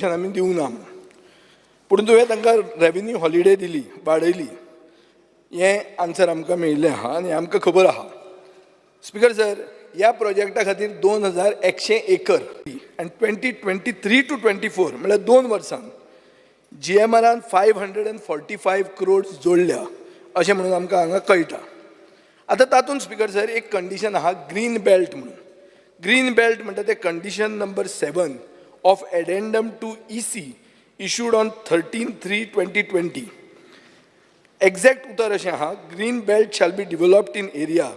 आमी दिवंक ना म्हणून. पूण तुवें तांकां रेवेन्यू हॉलिडे दिली, वाडयली, हें आन्सर आमकां मेळिल्लें आहा आनी आमकां खबर आहा. स्पिकर सर, ह्या प्रोजेक्टा खातीर 2100 एकर आनी 2023 to 24, म्हळ्यार 2 वर्सां जीएमआरान 545 crores जोडल्या अशें म्हणून आमकां हांगा कळटा. आतां तातूंत, स्पिकर सर, एक कंडिशन आहा ग्रीन बेल्ट म्हणून. ग्रीन बेल्ट म्हणटा ते condition number 7 of addendum to EC issued on 13/3/2020. Exact उतर अशें आहा, "Green belt shall be developed in area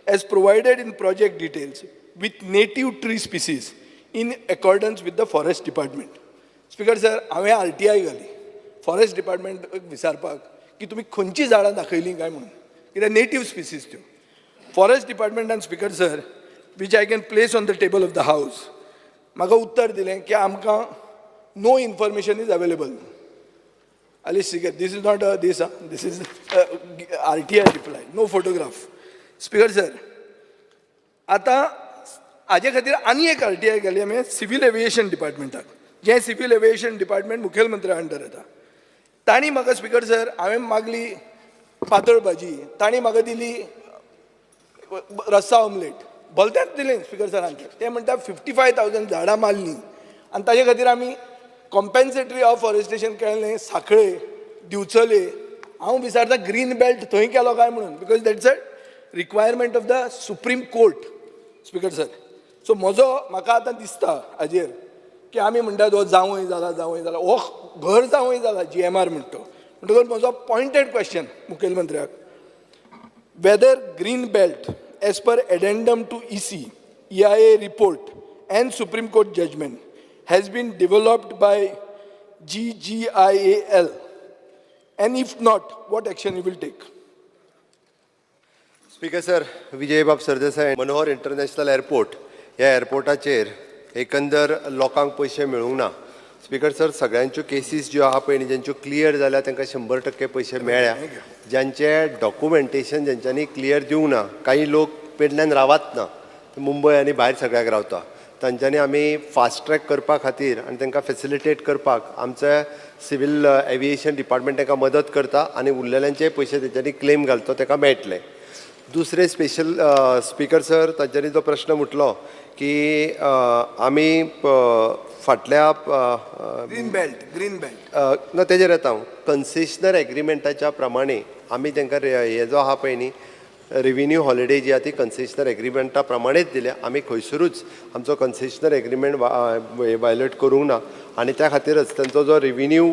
as provided in project details with native tree species in accordance with the forest department." Speaker sir, हांवें RTI घाली forest department विचारपाक की तुमी खंयचीं झाडां दाखयलीं काय म्हणून, कित्याक नेटीव स्पिसीस त्यो. फॉरेस्ट डिपार्टमेंटान, speaker sir, which I can place on the table of the house, म्हाका उत्तर दिलें की आमकां no information is available. Ali, this is not a this, this is RTI reply, no photograph. Speaker sir, आतां हाजे खातीर आनी एक आरटीआय घाली आमी सिवील एविएशन डिपार्टमेंटाक, जें सिवील एविएशन डिपार्टमेंट मुखेलमंत्र्या अंडर येता. तांणी म्हाका, स्पिकर सर, हांवें मागली पातळ भाजी, तांणी म्हाका दिली रस्सा ऑमलेट. भलतेंच दिलें, स्पिकर सर. ते म्हणटा 55,000 झाडां मारलीं आनी ताजे खातीर आमी कॉम्पेन्सेटरी अफॉरेस्टेशन केलें साखळे, दिवचले. हांव विचारता, ग्रीन बेल्ट थंय केलो काय म्हणून, because that's a requirement of the Supreme Court, Speaker sir. So म्हजो म्हाका आतां दिसता हाजेर की आमी म्हणटात हो जावंय जाला, जावंय जाला, हो घर जावंय जाला जीएमआर म्हणटा तो. म्हणटकच म्हजो pointed question मुखेलमंत्र्याक, whether green belt as per addendum to EC, EIA report and Supreme Court judgment has been developed by GGIAL, and if not, what action you will take? Speaker sir, Vijaybab Sardesai, Manohar international airport ह्या एअरपोर्टाचेर एकंदर लोकांक पयशे मेळूंक ना. Speaker sir, सगळ्यांच्यो cases ज्यो आहा पळय न्ही, ज्यांच्यो क्लियर जाल्या तांकां 100% पयशे मेळ्ळ्या. ज्यांचे डॉक्युमेंटेशन ज्यांच्यांनी क्लियर दिवंक ना, काही लोक पेडण्यान रावत ना, मुंबय आनी भायर सगळ्याक रावता, तांच्यांनी आमी फास्ट ट्रॅक करपा खातीर आनी तांकां फेसिलिटेट करपाक आमचे सिवील एविएशन डिपार्टमेंट तांकां मदत करता आनी उरलेल्यांचे पयशे तेंच्यांनी क्लेम घालतो ताका मेळटले. दुसरे स्पेशल, स्पीकर सर, तांच्यांनी जो प्रश्न म्हटलो की आमी फाटल्या green belt, green belt. ना, तेजेर येता हांव. कन्सेशनर एग्रीमेंटाच्या प्रमाणे आमी तांकां हे जो आहा पळय न्ही, रेविन्यू हॉलिडे जी आहा ती कन्सेशनर एग्रीमेंटा प्रमाणेच दिल्या. आमी खंयसरूच आमचो कन्सेशनर एग्रीमेंट वायलेट करूंक ना आनी त्या खातीरच तांचो जो रेविन्यू,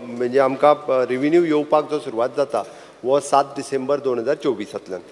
म्हणजे आमकां रेविन्यू येवपाक जो सुरवात जाता हो 7 डिसेंबर 2024तांतल्यान.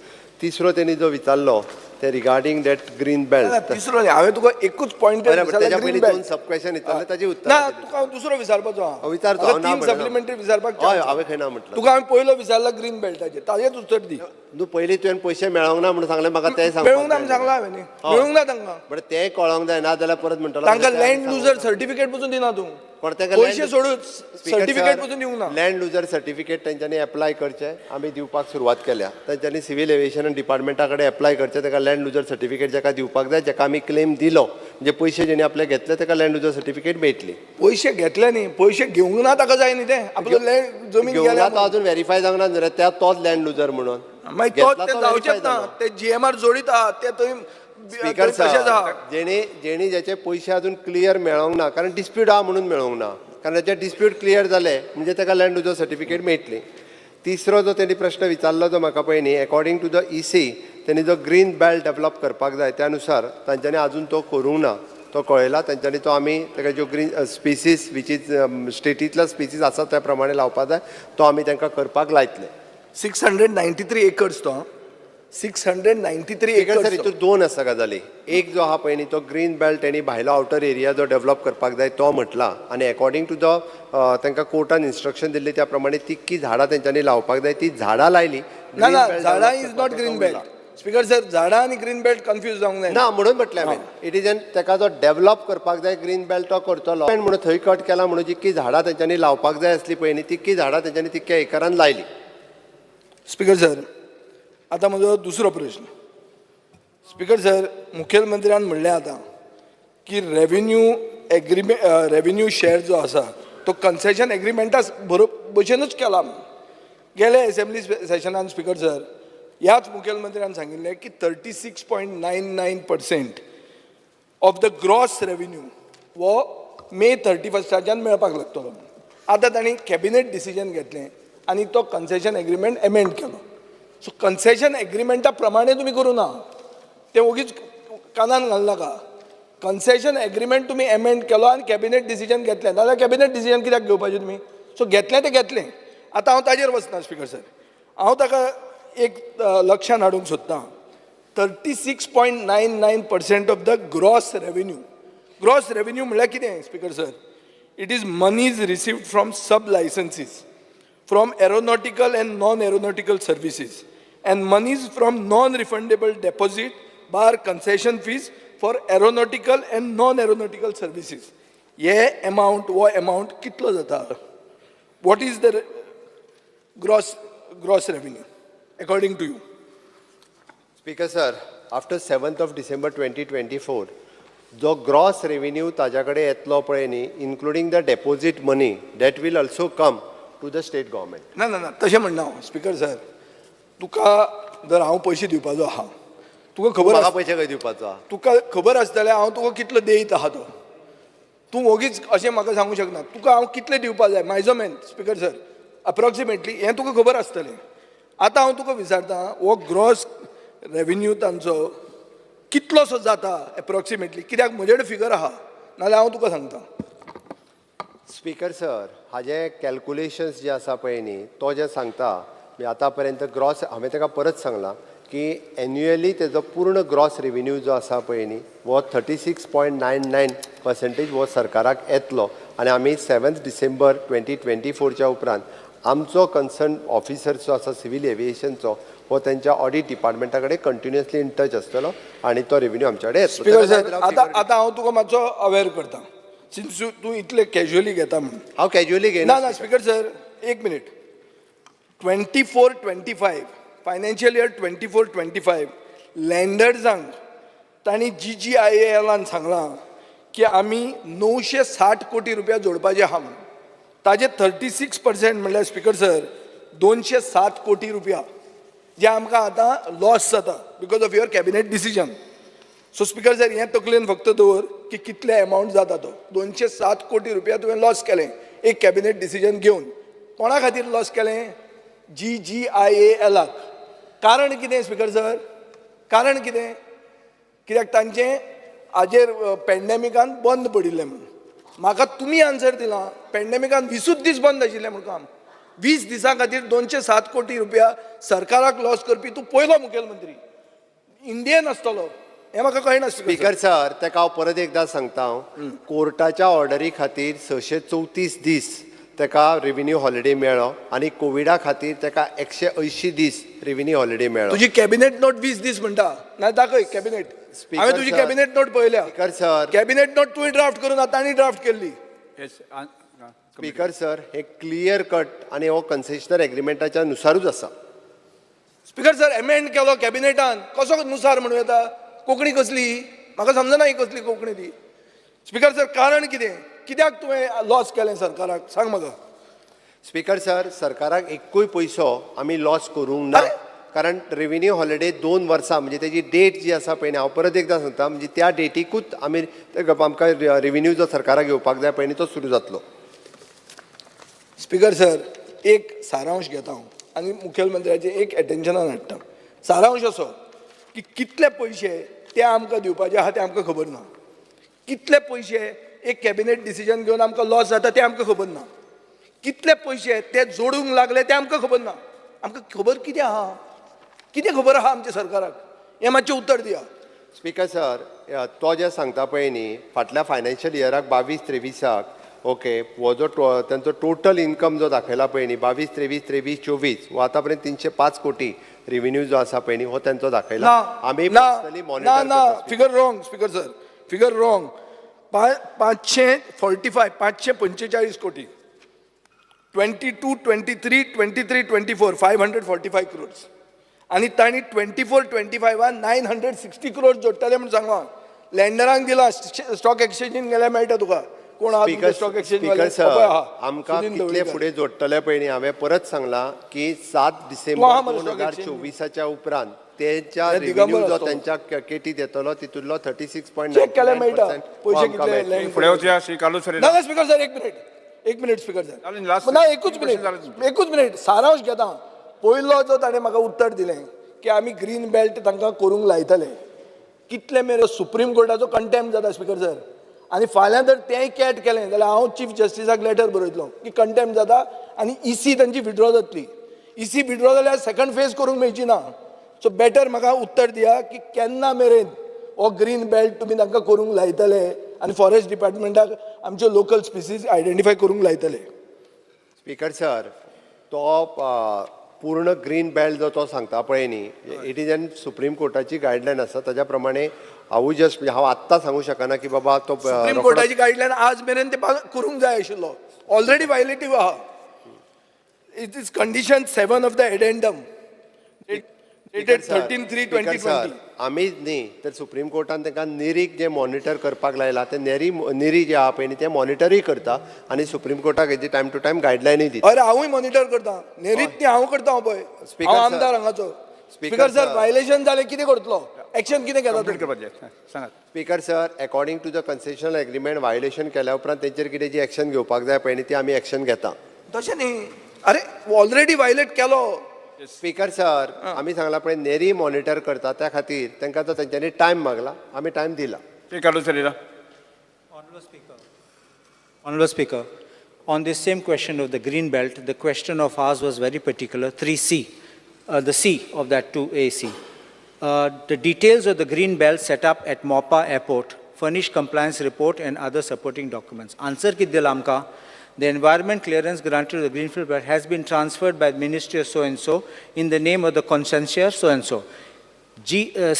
तिसरो तेणी जो विचारलो ते रिगार्डींग that green belt. तिसरो न्ही, हांवें तुका एकूच पॉयंट. तेज्या पयलीं दोन सब क्वेश्चन विचारले, ताजी ना. उत्तरां दिली. तुका हांव दुसरो विचारपाचो आहा. हांव विचारतो, म्हाका हांव ना तीन म्हणना. सप्लिमेंटरी विचारपाक हय. chance. हांवें खंय ना म्हटलं? तुका हांवें पयलो विचारला ग्रीन बेल्टाचेर, ताजेच उत्तर दी. तूं पयलीं तुवें पयशे मेळोंक ना म्हणून सांगलें म्हाका, तें सांगपाक मेळूंक ना म्हणून जाय. सांगलां हांवें न्ही. हय. मेळूंक ना तांकां. बट तें कळोंक जाय, ना जाल्यार परत म्हणटलो. तांकां लँड लुजर सर्टिफिकेट पसून दिना तूं. पण ताका पयशे सोडूच, सर्टिफिकेट पसून दिवंक ना. लँड लुजर सर्टिफिकेट तेंच्यांनी एप्लाय करचें, आमी दिवपाक सुरवात केल्या. तेंच्यांनी सिवील एविएशन डिपार्टमेंटा कडेन एप्लाय करचें. ताका लँड लुजर सर्टिफिकेट जाका दिवपाक जाय, जाका आमी क्लेम दिलो, म्हणजे पयशे जेणी आपले घेतले, ताका लँड लुजर सर्टिफिकेट मेळटली. पयशे घेतले न्ही, पयशे घेवंक ना ताका जाय न्ही ते आपलो लँड जमीन घेवंक गेल्या. ना तो अजून व्हेरीफाय जावंक ना न्ही रे, त्या तोच लँड लुजर म्हणून. मागीर तो घेतला ते तो जावचेच verify ना. जालो. ते जीएमआर जोडीत आहा, ते थंय स्पीकर तशेंच आहा. सर, जेणे जेणी ज्याचे पयशे अजून क्लियर मेळोंक ना, कारण डिस्प्यूट आहा म्हणून मेळोंक ना, कारण ताचे डिस्प्यूट क्लियर जाले म्हणजे ताका लँड लुजर सर्टिफिकेट मेळटली. तिसरो जो तेणी प्रश्न विचारलो तो म्हाका पळय न्ही, according to the EC तेणी जो ग्रीन बेल्ट डेवलप करपाक जाय, त्या नुसार तांच्यांनी अजून तो करूंक ना. तो कळयला तेंच्यांनी, तो आमी ताका ज्यो ग्रीन स्पेसीस which is स्टेटींतलो स्पेसीस आसा त्या प्रमाणे लावपाक जाय, तो आमी तांकां करपाक लायतले. 693 एकर्स तो, 693 स्पीकर सर, एकर्स. हितून दोन आसा गजाली. एक जो आहा पळय न्ही, तो ग्रीन बेल्ट तेणी भायलो आउटर एरिया जो डेवलप करपाक जाय तो म्हटला आनी एकॉर्डिंग टू the तांकां कोर्टान इन्स्ट्रक्शन दिल्ली त्या प्रमाणे तितकी झाडां तेंच्यांनी लावपाक जाय, ती झाडां लायली. ना ना, झाडां is not green belt, Speaker sir. झाडां आनी ग्रीन बेल्ट कन्फ्यूज जावंक जायना. ना, म्हणून म्हटलें हांवें, it is an ताका जो डेवलप करपाक जाय ग्रीन बेल्ट तो करतलो म्हणून. थंय कट केला म्हणून जितकी झाडां तेंच्यांनी लावपाक जाय आसली पळय न्ही, तितकी झाडां तेंच्यांनी तितक्या एकरान लायली. स्पीकर सर, आतां म्हजो दुसरो प्रश्न. स्पीकर सर, मुखेलमंत्र्यान म्हणलें आतां की रेवेन्यू एग्रीमे रेवेन्यू शेअर जो आसा तो कन्सेशन एग्रीमेंटा बरोबर भशेनूच केला म्हणून. गेल्या एसेंब्ली सेशनान स्पिकर सर, ह्याच मुखेलमंत्र्यान सांगिल्लें की 36.99% of the gross revenue हो मे थर्टी फस्टाच्यान मेळपाक लागतलो. आतां तांणी कॅबिनेट डिसिजन घेतलें आनी तो कन्सेशन एग्रीमेंट एमेंड केलो. सो कन्सेशन एग्रीमेंटा प्रमाणे तुमी करूं ना, तें ओगीच कानान घालनाका. कन्सेशन एग्रीमेंट तुमी एमेंड केलो आनी कॅबिनेट डिसिजन घेतलें, नाजाल्यार कॅबिनेट डिसिजन कित्याक घेवपाचें तुमी? सो घेतलें तें घेतलें. आतां हांव ताजेर वचना स्पिकर सर. हांव ताका एक लक्षान हाडूंक सोदतां, 36.99% of the gross revenue. Gross revenue म्हणल्यार कितें speaker sir? It is monies received from sub licenses, from aeronautical and non aeronautical services, and monies from non refundable deposit bar concession fees for aeronautical and non aeronautical services. हे amount, हो amount कितलो जाता? What is the gross revenue according to you? Speaker sir, after 7th of December 2024 जो gross revenue ताज्या कडेन येतलो पळय न्ही, including the deposit money, that will also come to the state government. ना ना ना, तशें म्हणना हांव स्पिकर सर. तुका जर हांव पयशे दिवपाचो आहा, तुका खबर म्हाका आस पयशे खंय दिवपाचो आहा? तुका खबर आसतलें हांव तुका कितलो देयत आहा तो. तूं ओगीच अशें म्हाका सांगूंक शकना. तुका हांव कितले दिवपा जाय मायजोमेन स्पिकर सर, अप्रॉक्सिमेटली, हें तुका खबर आसतलें. आतां हांव तुका विचारता, हो ग्रॉस रेवेन्यू तांचो कितलोसो जाता एप्रॉक्सिमेटली? कित्याक म्हजे कडेन फिगर आहा, नाजाल्यार हांव तुका सांगता. स्पीकर सर, हाजे कॅल्कुलेशन्स जे आसा पळय न्ही, तो जे सांगता, म्हणजे आतां पर्यंत ग्रॉस, हांवें ताका परत सांगलां की एन्युअली तेजो पूर्ण ग्रॉस रेवेन्यू जो आसा पळय न्ही, हो 36.99% हो सरकाराक येतलो आनी आमी 7 डिसेंबर 2024च्या उपरांत आमचो कन्सर्न ऑफिसर जो आसा सिवील एविएशनचो, हो तेंच्या ऑडीट डिपार्टमेंटा कडेन कंटिन्युअसली इन टच आसतलो आनी तो रेवेन्यू आमच्या कडेन येतलो. स्पिकर सर, आतां आतां हांव तुका मातसो अवेर करता, सिन्स तूं इतले कॅज्युअली घेता म्हणून. हांव कॅज्युअली ना. घेयना. ना स्पिकर सर, एक minute. 24-25 financial year, 24-25 लँडर्सांक तांणी जी जी I एलान सांगलां की आमी 960 कोटी रुपया जोडपाचे आहा म्हणून. ताजे 36% म्हणल्यार स्पिकर सर, 207 कोटी रुपया, जे आमकां आतां लॉस जाता because of your cabinet decision. So speaker sir, हें तकलेन फक्त दवर की कितले एमावंट जाता तो. 207 कोटी रुपया तुवें लॉस केलें एक कॅबिनेट डिसिजन घेवन. कोणा खातीर लॉस केलें? जी जी I एलाक. कारण कितें स्पिकर सर? कारण कितें? कित्याक तांचें हाजेर पेंडेमिकान बंद पडिल्लें म्हणून. म्हाका तुमी आन्सर दिला, पेंडेमिकान 20ूच दीस बंद आशिल्लें म्हूण काम. 20 दिसां खातीर 207 कोटी रुपया सरकाराक लॉस करपी तूं पयलो मुखेलमंत्री इंडियन आसतलो हें म्हाका कळना. स्पीकर सर, ताका हांव परत एकदां सांगता, हांव कोर्टाच्या ऑर्डरी खातीर 634 दीस ताका रेवेन्यू हॉलिडे मेळ्ळो आनी कोविडा खातीर ताका 180 दीस रेवेन्यू हॉलिडे मेळ्ळो. तुजी कॅबिनेट नोट 20 दीस म्हणटा ना, दाखय कॅबिनेट. Speaker हांवें तुजी sir. Cabinet note पळयल्या. Speaker sir. Cabinet note तुवें ड्राफ्ट करून आतां तांणी ड्राफ्ट केल्ली. Yes. Speaker sir, हे क्लियर कट आनी हो कन्सेशनल एग्रीमेंटाच्या नुसारूच आसा. स्पीकर सर, एमेंड केलो कॅबिनेटान, कसो नुसार म्हणूं येता? कोंकणी कसली म्हाका समजना, ही कसली कोंकणी ती? स्पीकर सर, कारण कितें? कित्याक तुवें लॉस केलें सरकाराक, सांग म्हाका. स्पीकर सर, सरकाराक एक्कूय पयसो आमी लॉस करूंक ना. अरे! कारण रेवेन्यू हॉलिडे 2 वर्सां, म्हणजे तेजी डेट जी आसा पळय न्ही, हांव परत एकदां सांगता, म्हणजे त्या डेटीकूच आमी आमकां रेवेन्यू जो सरकाराक घेवपाक जाय पळय न्ही, तो सुरू जातलो. स्पीकर सर, एक सारांश घेता हांव आनी मुखेलमंत्र्याचें एक एटेन्शनान हाडटा. सारांश असो की कितले पयशे ते आमकां दिवपाचे आहा ते आमकां खबर ना. कितले पयशे एक कॅबिनेट डिसिजन घेवन आमकां लॉस जाता ते आमकां खबर ना. कितले पयशे ते जोडूंक लागले ते आमकां खबर ना. आमकां खबर कितें आहा? कितें खबर आहा आमच्या सरकाराक? हें मातशें उत्तर दिया. स्पीकर सर, तो जे सांगता पळय न्ही, फाटल्या फायनान्शियल इयराक 22-23 ओके, हो जो तांचो टोटल इन्कम जो दाखयला पळय न्ही, 22-23, 23-24, हो आतां पर्यंत 305 कोटी रेवेन्यू जो आसा पळय न्ही, हो तांचो दाखयला. ना. आमी ना. पर्सनली ना. मॉनिटर ना. करता. Figure wrong, speaker sir, figure wrong. 545, 545 कोटी 22-23, 23-24 545 crores आनी तांणी 24-25 960 क्रोर्स जोडटले म्हूण सांगलां. लँडरांक दिला. स्टॉक एक्सचेंजीन गेल्यार मेळटा तुका. कोण आहा स्टॉक एक्सचेंज? स्पीकर सर, आमकां कितले फुडें जोडटले पळय. हांवें परत सांगलां की 7 डिसेंबर 2024च्या उपरांत तेंच्या रेव्हेन्यू जो तेंच्या केटीत येतलो तितूंतलो 36.9%. फुडें वचया श्री कार्लूस फेरेरा. ना स्पीकर सर, एक मिनिट, एक मिनिट स्पीकर सर, ना एकूच मिनिट, एकूच मिनिट. सारांश घेता. पयलो जो ताणें म्हाका उत्तर दिलें की आमी ग्रीन बेल्ट तांकां करूंक लायतले, कितले मेरेन सुप्रीम कोर्टाचो कंटेम्प जाता स्पीकर सर. आनी फाल्यां जर तेंय कॅट केलें जाल्यार हांव चीफ जस्टिसाक लेटर बरयतलो की कंटेम्प जाता आनी इसी तांची विड्रॉ जातली. इसी विड्रॉ जाल्यार सेकंड फेज करूंक मेळची ना. सो बेटर म्हाका उत्तर दिया की केन्ना मेरेन हो ग्रीन बेल्ट तुमी तांकां करूंक लायतले आनी फॉरेस्ट डिपार्टमेंटाक आमच्यो लोकल स्पिसीज आयडेंटिफाय करूंक लायतले. स्पीकर सर, तो पूर्ण ग्रीन बेल्ट जो तो सांगता पळय न्ही, it is an supreme कोर्टाची गायडलायन आसा, ताच्या प्रमाणे हांवूय जस्ट म्हणजे हांव आत्तां सांगू शकना की बाबा तो सुप्रीम कोर्टाची गायडलायन आज मेरेन ते करूंक जाय आशिल्लो, ऑलरेडी वायलेटीव आहा. It is condition 7 of the addendum dated 13/3/2020. आमीच न्ही तर सुप्रीम कोर्टान तांकां नेरीक जे मॉनिटर करपाक लायला, ते नेरी नेरी जे आहा पळय न्ही ते मॉनिटरूय करता आनी सुप्रीम कोर्टाक हेजी टायम टू टायम गायडलायनूय दिता. अरे हांवूय मॉनिटर करता, नेरीत न्ही हांव करता. हांव पळय हांव आमदार हांगाचो. स्पीकर सर, वायलेशन जालें कितें करतलो, एक्शन कितें घेता? सांगात. Speaker sir, according to the concessional agreement violation केल्या उपरांत तेंचेर कितें जी एक्शन घेवपाक जाय पळय न्ही ती आमी एक्शन घेता. तशें न्ही, अरे ऑलरेडी वायलेट केलो. स्पीकर सर, आमी सांगला पळय नेरी मॉनिटर करता, त्या खातीर तांकां तो तेंच्यांनी टायम मागला, आमी टायम दिला. Shri Carlos Ferreira. Honorable Speaker, on this same question of the green belt, the question of ours was very particular, 3C, the C of that 2AC. The details of the green belt set up at Mopa Airport, furnish compliance report and other supporting documents. Answer kit dila amka, the environment clearance granted to the greenfield belt has been transferred by the Ministry of so-and-so in the name of the concessionaire so-and-so.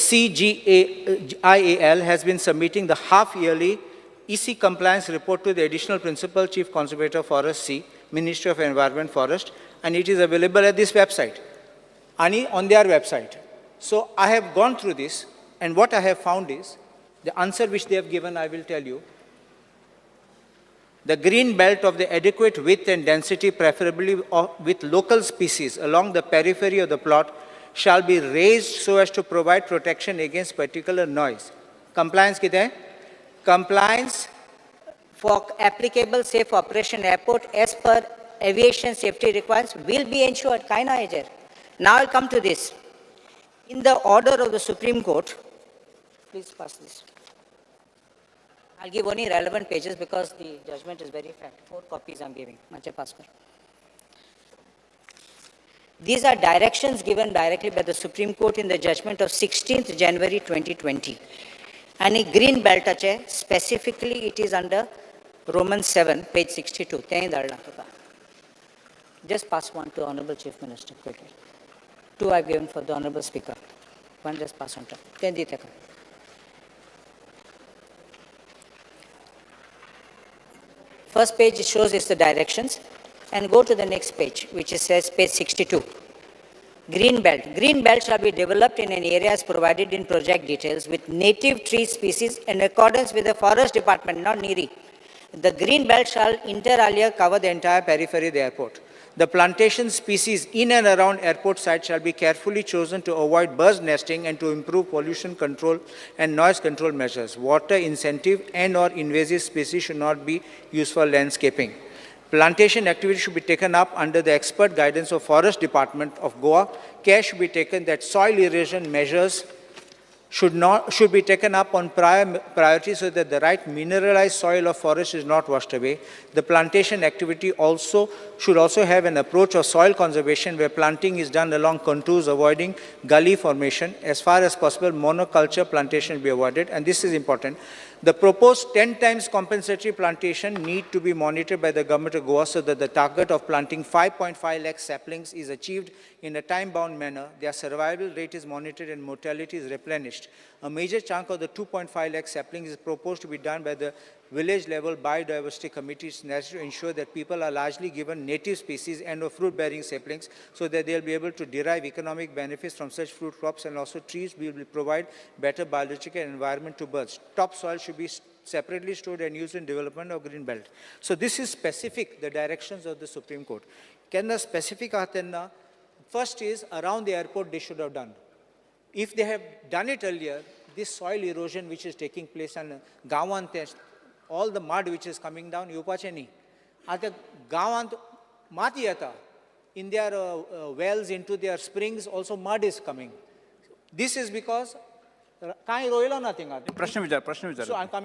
CGIAL has been submitting the half-yearly EC compliance report to the Additional Principal Chief Conservator Forest C, Ministry of Environment Forest, and it is available at this website, ani on their website. So I have gone through this, and what I have found is, the answer which they have given, I will tell you. The green belt of the adequate width and density, preferably with local species along the periphery of the plot, shall be raised so as to provide protection against particular noise. Compliance कितें? Compliance for applicable safe operation airport as per aviation safety requirements will be ensured. काय ना हेजेर. Now I'll come to this. In the order of the Supreme Court, please pass this. I'll give only relevant pages because the judgment is very fat. 4 copies I'm giving. Mache pass kar. These are directions given directly by the Supreme Court in the judgment of 16th January 2020. And green belt ache, specifically it is under Roman 7, page 62. तेंय धाडलां तुका. Just pass one to Honorable Chief Minister quickly. 2 I've given for the Honorable Speaker. 1 just pass on to. तें दी तेका. First page shows is the directions, and go to the next page, which is says page 62. Green belt. Green belt shall be developed in an area as provided in project details with native tree species in accordance with the forest department, not NERI. The green belt shall inter alia cover the entire periphery of the airport. The plantation species in and around airport site shall be carefully chosen to avoid bird nesting and to improve pollution control and noise control measures. Water incentive and or invasive species should not be used for landscaping. Plantation activity should be taken up under the expert guidance of Forest Department of Goa. Care should be taken that soil erosion measures should be taken up on priority so that the right mineralized soil of forest is not washed away. The plantation activity should also have an approach of soil conservation where planting is done along contours, avoiding gully formation. As far as possible, monoculture plantation be avoided, and this is important. The proposed 10 times compensatory plantation need to be monitored by the government of Goa so that the target of planting 5.5 lakh saplings is achieved in a time-bound manner. Their survival rate is monitored and mortality is replenished. A major chunk of the 2.5 lakh saplings is proposed to be done by the Village level biodiversity committees necessary to ensure that people are largely given native species and or fruit bearing saplings so that they'll be able to derive economic benefits from such fruit crops, and also trees will provide better biological environment to birds. Topsoil should be separately stored and used in development of green belt. So this is specific, the directions of the Supreme Court. Kenna specific आहा तेन्ना, first is around the airport they should have done. If they have done it earlier, this soil erosion which is taking place and गांवांत ते all the mud which is coming down येवपाचें न्ही. आतां गांवांत माती येता, in their wells, into their springs also mud is coming. This is because कांय रोयलो ना थिंगा. प्रश्न विचार, प्रश्न विचार. So I am coming.